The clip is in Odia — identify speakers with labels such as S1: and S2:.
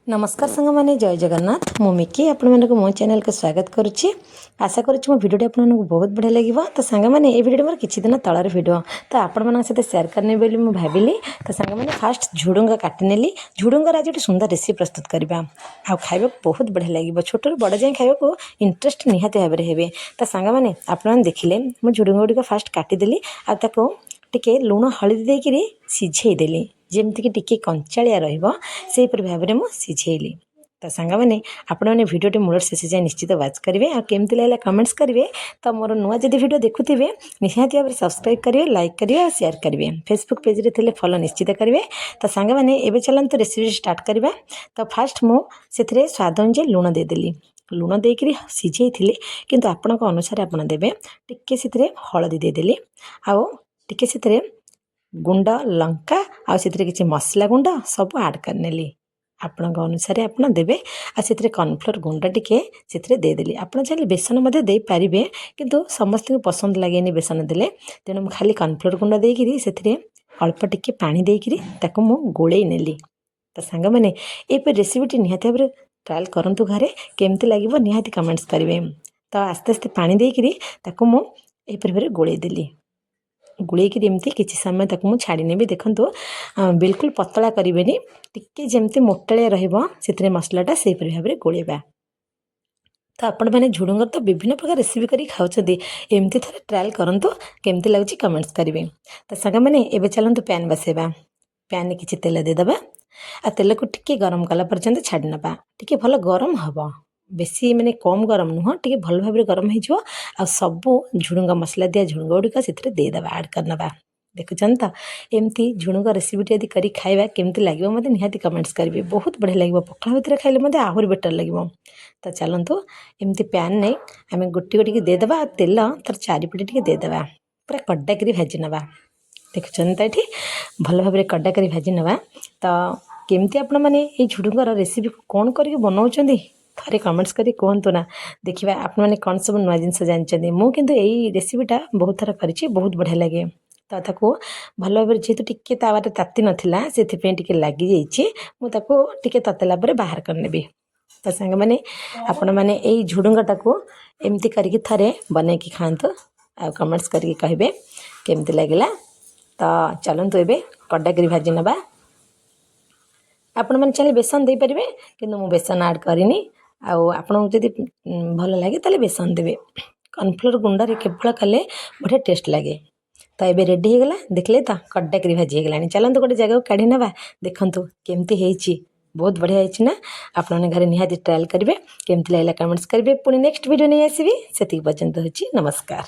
S1: ନମସ୍କାର ସାଙ୍ଗମାନେ, ଜୟ ଜଗନ୍ନାଥ। ମୁଁ ମିକି, ଆପଣମାନଙ୍କୁ ମୋ ଚ୍ୟାନେଲକୁ ସ୍ୱାଗତ କରୁଛି। ଆଶା କରୁଛି ମୋ ଭିଡ଼ିଓଟି ଆପଣମାନଙ୍କୁ ବହୁତ ବଢ଼ିଆ ଲାଗିବ। ତ ସାଙ୍ଗମାନେ, ଏ ଭିଡ଼ିଓଟି ମୋର କିଛି ଦିନ ତଳର ଭିଡ଼ିଓ, ତ ଆପଣମାନଙ୍କ ସହିତ ସେୟାର କରିନେବି ବୋଲି ମୁଁ ଭାବିଲି। ତ ସାଙ୍ଗମାନେ, ଫାଷ୍ଟ ଝୁଡ଼ୁଙ୍ଗ କାଟିନେଲି। ଝୁଡ଼ୁଙ୍ଗର ଆଜି ଗୋଟେ ସୁନ୍ଦର ରେସିପି ପ୍ରସ୍ତୁତ କରିବା ଆଉ ଖାଇବାକୁ ବହୁତ ବଢ଼ିଆ ଲାଗିବ। ଛୋଟରୁ ବଡ଼ ଯାଏଁ ଖାଇବାକୁ ଇଣ୍ଟରେଷ୍ଟ ନିହାତି ଭାବରେ ହେବେ। ତ ସାଙ୍ଗମାନେ, ଆପଣମାନେ ଦେଖିଲେ, ମୁଁ ଝୁଡ଼ୁଙ୍ଗ ଗୁଡ଼ିକ ଫାଷ୍ଟ କାଟିଦେଲି ଆଉ ତାକୁ ଟିକେ ଲୁଣ ହଳଦୀ ଦେଇକିରି ସିଝେଇ ଦେଲି। ଯେମିତିକି ଟିକେ କଞ୍ଚାଳିଆ ରହିବ, ସେହିପରି ଭାବରେ ମୁଁ ସିଝେଇଲି। ତ ସାଙ୍ଗମାନେ, ଆପଣମାନେ ଭିଡ଼ିଓଟି ମୂଳରୁ ଶେଷ ଯାଏଁ ନିଶ୍ଚିତ ୱାଚ୍ କରିବେ ଆଉ କେମିତି ଲାଗିଲା କମେଣ୍ଟସ୍ କରିବେ। ତ ମୋର ନୂଆ ଯଦି ଭିଡ଼ିଓ ଦେଖୁଥିବେ, ନିହାତି ଭାବରେ ସବସ୍କ୍ରାଇବ୍ କରିବେ, ଲାଇକ୍ କରିବେ ଆଉ ସେୟାର କରିବେ। ଫେସବୁକ୍ ପେଜ୍ରେ ଥିଲେ ଫଲୋ ନିଶ୍ଚିତ କରିବେ। ତ ସାଙ୍ଗମାନେ, ଏବେ ଚାଲନ୍ତୁ ରେସିପି ଷ୍ଟାର୍ଟ କରିବା। ତ ଫାଷ୍ଟ ମୁଁ ସେଥିରେ ସ୍ୱାଦ ଅନୁଯାୟୀ ଲୁଣ ଦେଇଦେଲି। ଲୁଣ ଦେଇକରି ସିଝେଇଥିଲି, କିନ୍ତୁ ଆପଣଙ୍କ ଅନୁସାରେ ଆପଣ ଦେବେ। ଟିକେ ସେଥିରେ ହଳଦୀ ଦେଇଦେଲି ଆଉ ଟିକେ ସେଥିରେ ଗୁଣ୍ଡ ଲଙ୍କା ଆଉ ସେଥିରେ କିଛି ମସଲା ଗୁଣ୍ଡ ସବୁ ଆଡ଼୍ କରିନେଲି। ଆପଣଙ୍କ ଅନୁସାରେ ଆପଣ ଦେବେ। ଆଉ ସେଥିରେ କର୍ଣ୍ଣଫ୍ଲୋର୍ ଗୁଣ୍ଡ ଟିକେ ସେଥିରେ ଦେଇଦେଲି। ଆପଣ ଚାହିଁଲେ ବେସନ ମଧ୍ୟ ଦେଇପାରିବେ, କିନ୍ତୁ ସମସ୍ତଙ୍କୁ ପସନ୍ଦ ଲାଗେନି ବେସନ ଦେଲେ। ତେଣୁ ମୁଁ ଖାଲି କର୍ଣ୍ଣଫ୍ଲୋର୍ ଗୁଣ୍ଡ ଦେଇକିରି ସେଥିରେ ଅଳ୍ପ ଟିକେ ପାଣି ଦେଇକିରି ତାକୁ ମୁଁ ଗୋଳେଇ ନେଲି। ତ ସାଙ୍ଗମାନେ, ଏହିପରି ରେସିପିଟି ନିହାତି ଭାବରେ ଟ୍ରାଏଲ୍ କରନ୍ତୁ ଘରେ। କେମିତି ଲାଗିବ ନିହାତି କମେଣ୍ଟସ୍ କରିବେ। ତ ଆସ୍ତେ ଆସ୍ତେ ପାଣି ଦେଇକିରି ତାକୁ ମୁଁ ଏହିପରି ଭାବରେ ଗୋଳେଇ ଦେଲି। ଗୋଳେଇକିରି ଏମିତି କିଛି ସମୟ ତାକୁ ମୁଁ ଛାଡ଼ି ନେବି। ଦେଖନ୍ତୁ, ବିଲକୁଲ ପତଳା କରିବେନି, ଟିକେ ଯେମିତି ମୋଟାଳିଆ ରହିବ ସେଥିରେ ମସଲାଟା, ସେହିପରି ଭାବରେ ଗୋଳେଇବା। ତ ଆପଣମାନେ ଝୁଡ଼ୁଙ୍ଗର ତ ବିଭିନ୍ନ ପ୍ରକାର ରେସିପି କରି ଖାଉଛନ୍ତି, ଏମିତି ଥରେ ଟ୍ରାଏଲ୍ କରନ୍ତୁ। କେମିତି ଲାଗୁଛି କମେଣ୍ଟସ୍ କରିବେ। ତ ସାଙ୍ଗମାନେ, ଏବେ ଚାଲନ୍ତୁ ପ୍ୟାନ୍ ବସେଇବା। ପ୍ୟାନ୍ରେ କିଛି ତେଲ ଦେଇଦେବା ଆଉ ତେଲକୁ ଟିକେ ଗରମ କଲା ପର୍ଯ୍ୟନ୍ତ ଛାଡ଼ି ନେବା। ଟିକେ ଭଲ ଗରମ ହେବ, ବେଶୀ ମାନେ କମ୍ ଗରମ ନୁହଁ, ଟିକେ ଭଲ ଭାବରେ ଗରମ ହେଇଯିବ ଆଉ ସବୁ ଝୁଡ଼ୁଙ୍ଗ, ମସଲା ଦିଆ ଝୁଡ଼ୁଙ୍ଗ ଗୁଡ଼ିକ ସେଥିରେ ଦେଇଦେବା, ଆଡ଼୍ କରିନେବା। ଦେଖୁଛନ୍ତି ତ, ଏମିତି ଝୁଡ଼ୁଙ୍ଗ ରେସିପିଟି ଯଦି କରି ଖାଇବା, କେମିତି ଲାଗିବ ମୋତେ ନିହାତି କମେଣ୍ଟସ୍ କରିବେ। ବହୁତ ବଢ଼ିଆ ଲାଗିବ। ପଖାଳ ଭାତରେ ଖାଇଲେ ମଧ୍ୟ ଆହୁରି ବେଟର୍ ଲାଗିବ। ତ ଚାଲନ୍ତୁ, ଏମିତି ପ୍ୟାନ୍ରେ ଆମେ ଗୋଟି ଗୋଟିକି ଦେଇଦେବା ଆଉ ତେଲ ତାର ଚାରିପଟେ ଟିକେ ଦେଇଦେବା। ପୁରା କଡ଼ା କରି ଭାଜି ନେବା। ଦେଖୁଛନ୍ତି ତ, ଏଠି ଭଲ ଭାବରେ କଡ଼ା କରି ଭାଜି ନେବା। ତ କେମିତି ଆପଣମାନେ ଏଇ ଝୁଡ଼ୁଙ୍ଗର ରେସିପିକୁ କ'ଣ କରିକି ବନାଉଛନ୍ତି, ଥରେ କମେଣ୍ଟସ୍ କରି କୁହନ୍ତୁ ନା। ଦେଖିବା ଆପଣମାନେ କ'ଣ ସବୁ ନୂଆ ଜିନିଷ ଜାଣିଛନ୍ତି। ମୁଁ କିନ୍ତୁ ଏଇ ରେସିପିଟା ବହୁତ ଥର କରିଛି, ବହୁତ ବଢ଼ିଆ ଲାଗେ। ତ ତାକୁ ଭଲ ଭାବରେ, ଯେହେତୁ ଟିକେ ତାୱାରେ ତାତି ନଥିଲା, ସେଥିପାଇଁ ଟିକେ ଲାଗିଯାଇଛି। ମୁଁ ତାକୁ ଟିକେ ତତେଲା ପରେ ବାହାର କରିନେବି। ତ ସାଙ୍ଗମାନେ, ଆପଣମାନେ ଏଇ ଝୁଡ଼ୁଙ୍ଗଟାକୁ ଏମିତି କରିକି ଥରେ ବନେଇକି ଖାଆନ୍ତୁ ଆଉ କମେଣ୍ଟସ୍ କରିକି କହିବେ କେମିତି ଲାଗିଲା। ତ ଚାଲନ୍ତୁ, ଏବେ କଡ଼ା କରି ଭାଜି ନେବା। ଆପଣମାନେ ଚାହିଁଲେ ବେସନ ଦେଇପାରିବେ, କିନ୍ତୁ ମୁଁ ବେସନ ଆଡ଼୍ କରିନି। ଆଉ ଆପଣଙ୍କୁ ଯଦି ଭଲ ଲାଗେ, ତାହେଲେ ବେସନ ଦେବେ। କର୍ଣ୍ଣଫ୍ଲୋର୍ ଗୁଣ୍ଡରେ କେବଳ କଲେ ବଢ଼ିଆ ଟେଷ୍ଟ ଲାଗେ। ତ ଏବେ ରେଡ଼ି ହେଇଗଲା। ଦେଖିଲେ ତ, କଡ଼ା କରି ଭାଜି ହେଇଗଲାଣି। ଚାଲନ୍ତୁ ଗୋଟେ ଜାଗାକୁ କାଢ଼ି ନେବା। ଦେଖନ୍ତୁ କେମିତି ହେଇଛି। ବହୁତ ବଢ଼ିଆ ହେଇଛି ନା? ଆପଣମାନେ ଘରେ ନିହାତି ଟ୍ରାଏଲ୍ କରିବେ। କେମିତି ଲାଗିଲା କମେଣ୍ଟସ୍ କରିବେ। ପୁଣି ନେକ୍ସଟ ଭିଡ଼ିଓ ନେଇ ଆସିବି। ସେତିକି ପର୍ଯ୍ୟନ୍ତ ହେଉଛି, ନମସ୍କାର।